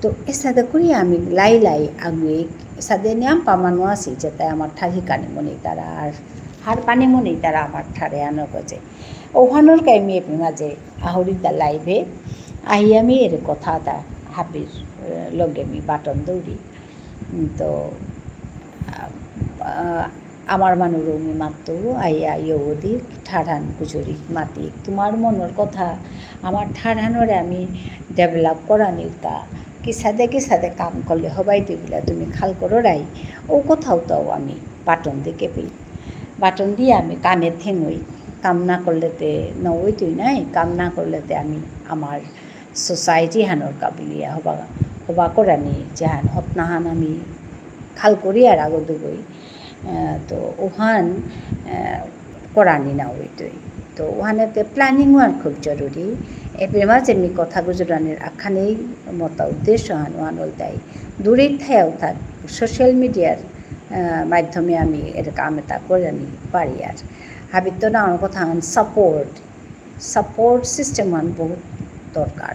তো এসাদে করি আমি লাই লাই আগুয়ে, এসাদে নিয়াম্পা মানু আসি, যেতা আমার ঠার হিকানি মনেইতারা আর হারপানি মনেইতারা আমার ঠার এহানর গজে। ঔহানর কা মি এপেই মাঝে আহুরিতা live-এ, আহি আমি এরে কথা তা হাবির, এ, লগে মি বাটন দৌরি। উম, তো, আহ, আহ, আমার মানুরে মি মাততু, আইয়া ইয়ৌদি, ঠারহান গুজুরি মাতি, তোমার মনর কথা, আমার ঠারহানরে আমি develop করানির কা, কিসাদে কিসাদে কাম করলে হবাই দিবিলা, তুমি খাল কররাই, ঔ কথাও তো আমি বাটন দি কেপেই। বাটন দি আমি কামে থেঙই, কাম না করলে তে নইতই নাই, কাম না করলে তে আমি আমার society হানর কা বুলিয়া হবা, হবা করানি যেহান হতনাহান আমি খাল করিয়ার আগ দুগই। আহ, তো ঔহান, আহ, করানি না অইতই। তো ঔহানেতে planning অর খুব জরুরি। এপেই মাঝে মি কথা গুজরানির আখানেই মতা উদ্দেশ্য হান ঔহান অইলতাই। দূরে থায়াও থাক, social media-র, আহ, মাধ্যমে আমি এর কাম এতা করানি পারিয়ার। হাবিত্ত ডাঙর কথা হান support, support system হান বহুত দরকার।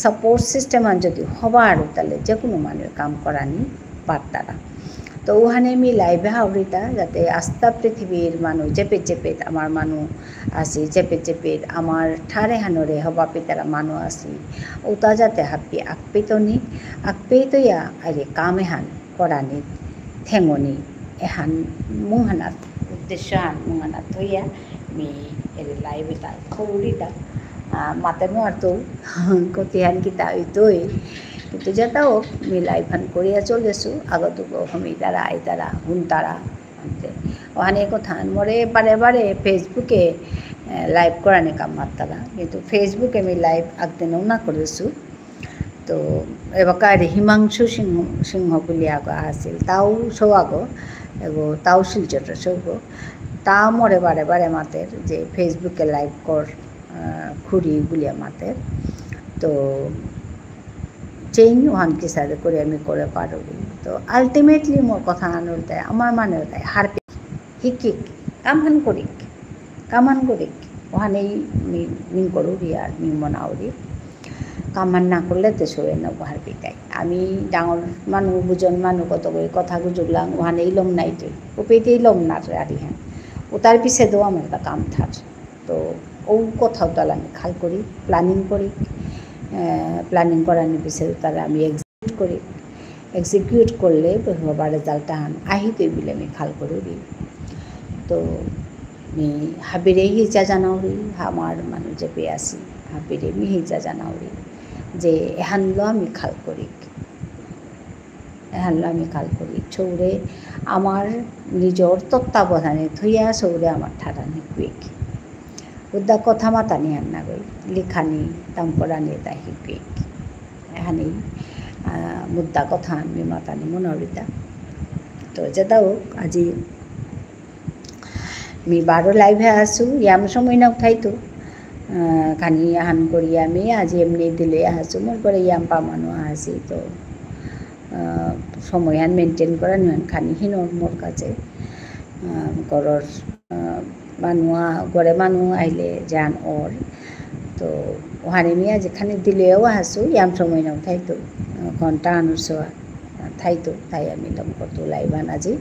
Support system হান যদি হবার তাহলে যে কোনো মানু কাম করানি পারতারা। তো ঔহানে মি live-এ হাউরিতা যাতে আস্তা পৃথিবীর মানু যেপেত যেপেত আমার মানু আসি, যেপেত যেপেত আমার ঠার এহানরে হবা পিতারা মানু আসি, ঔতা যাতে হাবি আকপেইতনি, আকপেইতইয়া আগে কাম এহান করানি, থেঙনি, এহান মুঙহানাত, উদ্দেশ্য হান মুঙহানাত থইয়া, মি এরে live এতা করুরিতা, আহ, মাতে নুয়ারতু, কতিহান কিতা অইতই, কিন্তু যেতাউ, মি live হান করিয়া চলেসু, আগতু হমিতারা, আইতারা, হুনতারা, আনতে। ঔহানে কথা হান, মোরে বারে বারে Facebook-এ, আহ, live করানি কাম মাততারা, কিন্তু Facebook-এ মি live আগদিনও না করেসু, তো এবাকা এরে হিমাংশু সিংহ, সিংহ বুলিয়া আগ আসিল, তাও সৌ আগ, এগো তাও শিলচর সৌগো, তা মোরে বারে বারে মাতের যে Facebook-এ live কর, আহ, খুড়ি বুলিয়া মাতের। তো চেইন ঔহান কিসাদে করে আমি করে পারুরি। তো ultimately মোর কথা আনুরতাই, আমার মানে তাই হারপি হিকিক, কামহান করিক, কামহান করিক, ঔহানেই মি-, মিন করুরি আর মি মনাউরি। কামহান না করলে তে সৌয়ে না হারপিতাই। আমি ডাঙর মানু, বুজন মানু কত করে কথা গুজুরলাং, ঔহানেই লম নাইতই। উপেইতেই লম না আরিহান। ঔতার পিছেদেও আমার তা কাম থার। তো ঔ কথাও তাহলে আমি খাল করি, planning করি। আহ, planning করানি পিছে তাহলে আমি execute করি। Execute করলে হবা result আহান আহিতই বুলে আমি খাল করুরি। তো মি হাবিরে হিচা জানাউরি, আমার মানু যেপে আসি, হাবিরে মি হিচা জানাউরি যে এহানলো আমি খাল করি, এহানলো আমি খাল করি। সৌরে আমার নিজর তত্ত্বাবধানে থইয়া সৌরে আমার ঠারহান হিকুইক। উদ্দা কথা মাতানি আন্না গই, লিখানি, তাম করানি তা হিকুইক। এহানি, আহ, মুদ্দা কথা আমি মাতানি মনাউরিতা। তো যেতা হোক, আজি মি বারো live-এ আসু, ইয়াম সময় না উঠাইতু। আহ, খানি আহান করি আমি, আজি এমনি দিলে আসু, মোর ঘরে ইয়াম পামানো আসি, তো, আহ, সময়হান maintain করানিহান খানি হিনর মোর কাছে। আহ, ঘরর, আহ, মানু আ-, ঘরে মানু আইলে যান অর। তো, ঔহানে মি আজি খানি দিলেও আসু, ইয়াম সময় না উঠাইতু। আহ, ঘন্টা আনুর সোয়া, আহ, থাইতু, থাই আমি লম করতু live আন আজি।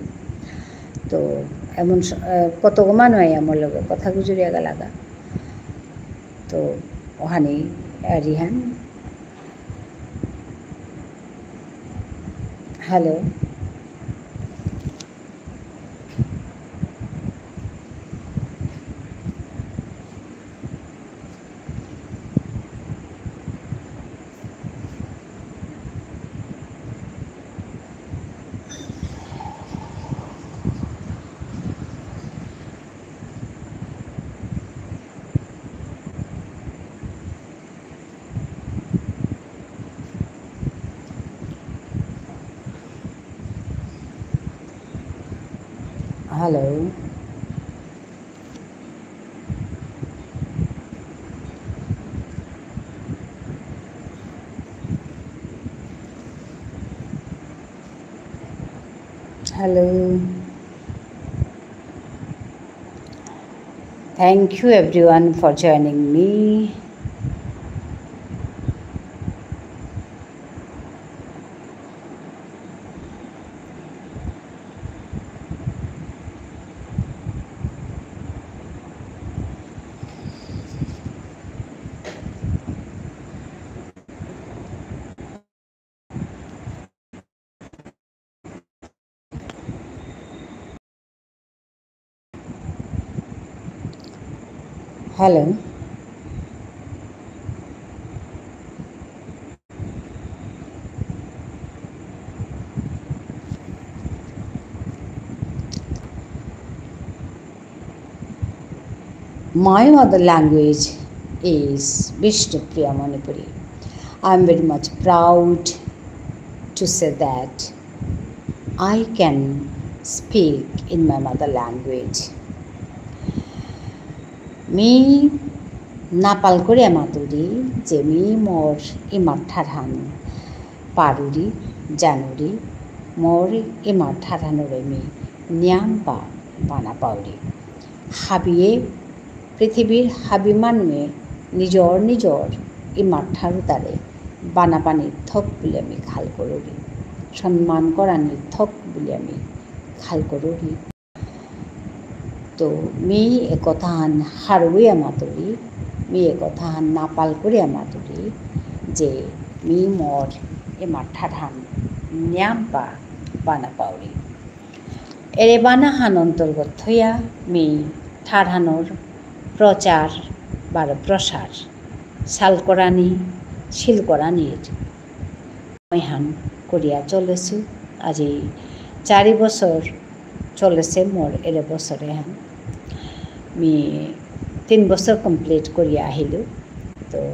তো, এমন স-, আহ, কতগো মানু আইয়া মোর লগে কথা গুজরিয়া গেলাগা। তো, ঔহানে, আহ, Rihan. Hello। Hello. Hello. Thank you everyone for joining me. Hello. My mother language is Bishnupriya Manipuri. I am very much proud to say that I can speak in my mother language. Me নাপাল করিয়া মাতুরি যে me more ইমার ঠারহান পারুরি, জানুরি, মোর ইমার ঠারহানরে মি নিয়াম পা বানা পাউরি। হাবিয়ে পৃথিবীর হাবি মানুয়ে নিজর নিজর ইমার ঠারুতারে বানাপানি থক বুলিয়া মি খাল করুরি, সম্মান করানি থক বুলিয়া মি খাল করুরি। তো মি একথাহান হারুয়া মাতুরি, মি একথাহান নাপাল করিয়া মাতুরি, যে মি মোর ইমার ঠারহান নিয়াম পা বানা পাউরি। এরে বানাহান অন্তর্গত থইয়া মি ঠারহানর প্রচার বারো প্রসার, সাল করানি, সিল করানির ময়হান করিয়া চলেসু। আজি চারি বছর চলেসে মোর এরে বছরে হান। মি তিন বছর complete করিয়া আহিলু। তো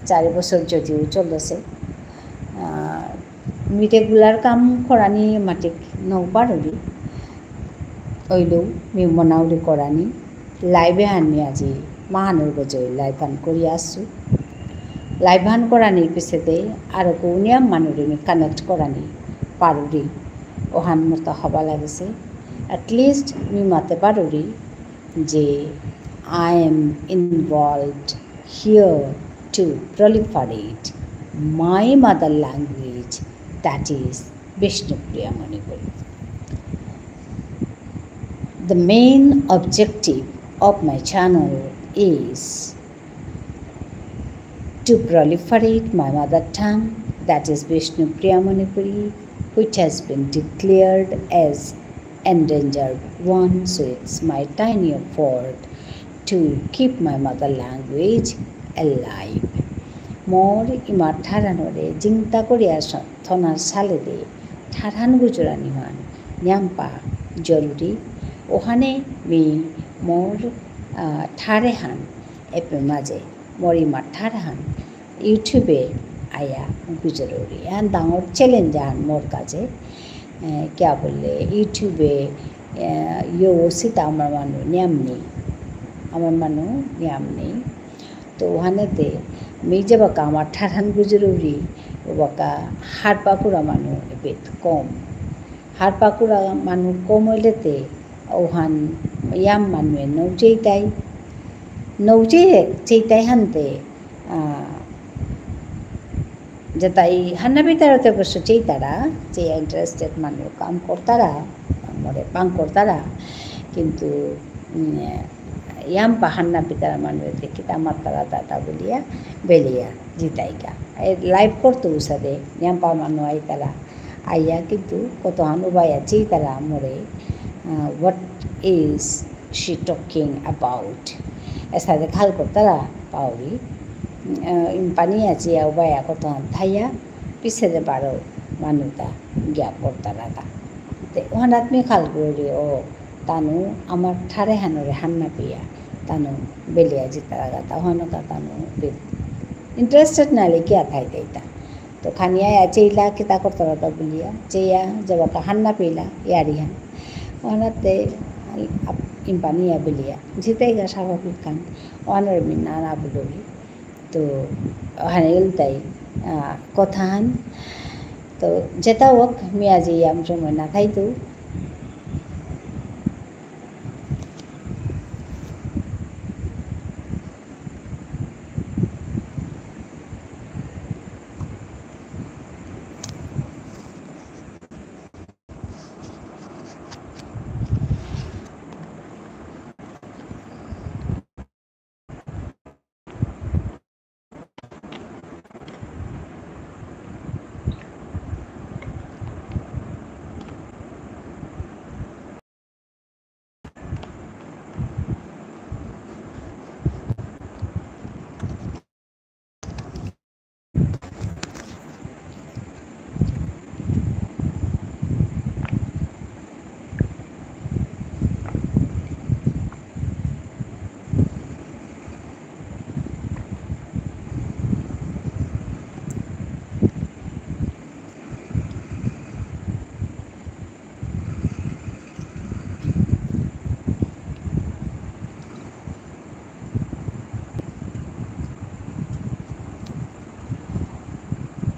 চারি বছর যদিও চলেসে, আহ, মি regular কাম করানি মাটিক নবারুরি। ওইলেও মি মনাউরি করানি। Live হান মি আজি মাহানুর গজে live হান করিয়া আসু। Live হান করানির পিছেতে আরো কৌনিয়া মানুরে মি connect করানি পারুরি। ওহান মোর তো হবা লাগেসে। At least মি মাতে পারুরি যে I am involved here to proliferate my mother language, that is Bishnupriya Manipuri. The main objective of my channel is to proliferate my mother tongue, that is Bishnupriya Manipuri, which has been declared as endangered one, so it's my tiny effort to keep my mother language alive. মোর ইমার ঠারহানরে জিংতা করিয়া স-, থনার সালেদে ঠারহান গুজরানি হান নিয়াম পা জরুরি। ওহানে মি মোর, আহ, ঠারেহান এপে মাঝে মোর ইমার ঠারহান YouTube-এ আয়া গুজরুরি। এহান ডাঙর challenge আহান মোর কাছে। এ, কিয়া বুললে YouTube-এ, এ, ইয়ো সিতা আমার মানু নিয়াম নেই। আমার মানু নিয়াম নেই। তো ওহানেতে মি যেবাকা আমার ঠারহান গুজরুরি, ওবাকা হারপাকুরা মানু এপেত কম। হারপাকুরা মানু কম হইলেতে ওহান ইয়াম মানুয়ে নৌ চেইতাই। নৌ চেই-, চেইতাই হানতে, আহ, যেতাই হান্না পিতারা তো অবশ্য চেইতারা, চেয়া interested মানু কাম করতারা, মোরে পাং করতারা, কিন্তু, উম, ইয়াম পা হান্না পিতারা মানু দেখি তা মাতারা দাদা বুলিয়া, বেলিয়া, জিতাইকা। এ live করতো উসাদে, ইয়াম পা মানু আইতারা, আইয়া কিন্তু কতহান উবায়া চেইতারা মোরে, আহ, what is she talking about? এসাদে খাল করতারা পাউরি, আহ, ইম্পানি আছে উবায়া কতহান থাইয়া, পিছেদে বারো মানুতা গিয়া করতারা তা। তে ওহানাত মি খাল করি ও তানু আমার ঠারেহানরে হান্না পিয়া, তানু বেলিয়া জিতারা গাতা, ওহানকা তানু বি-, interested নালে কিয়া থাইতাইতা। তো খানি আয়া চেইলা কিতা করতারা তা বুলিয়া, চেয়া যেবাকা হান্না পিলা, ইয়ারি হান। ওহানাতে আপ-, ইম্পানি আবেলিয়া। যেতাই গা স্বাভাবিক কান, অহানরে মি না না বুলুরি। তো, অহানে ইলতাই, আহ, কথাহান। তো, যেতা হোক, মি আজি ইয়াম সময় না থাইতু।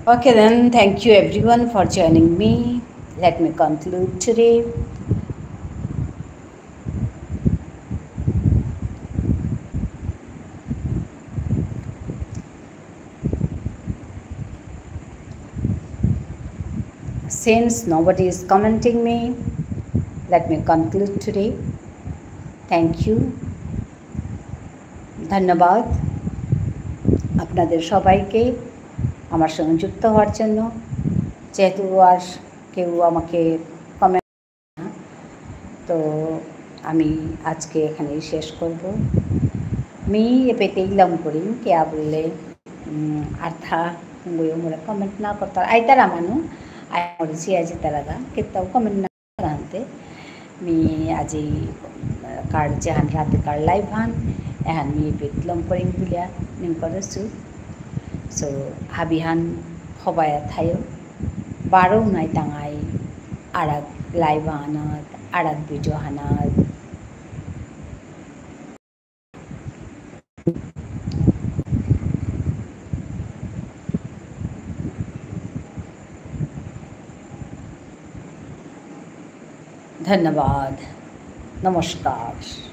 Okay, then, thank you everyone for joining me. Let me conclude today. Since nobody is commenting me, let me conclude today. Thank you. ধন্যবাদ আপনাদের সবাইকে আমার সঙ্গে যুক্ত হওয়ার জন্য। যেহেতু আর কেউ আমাকে comment তো আমি আজকে এখানেই শেষ করব। মি এপেইতে ইলম করিম, কিয়া বুললে, উম, আর্থা হুঙ্গুয়ো মোরে comment না করতারা, আইতারা মানু, আই মোরে সিয়া জিতারাগা, কিত্তাও comment না করান্তে। মি আজি, উম, কার যেহান রাতে কার live হান, এহান মি এপেইত লম করিম বুলিয়া নিম করেসু। So, হাবিহান হবায়া থায়ো। বারো নাই তাঙাই আরাক live আনাত, আরাক video হানাত। ধন্যবাদ। নমস্কার।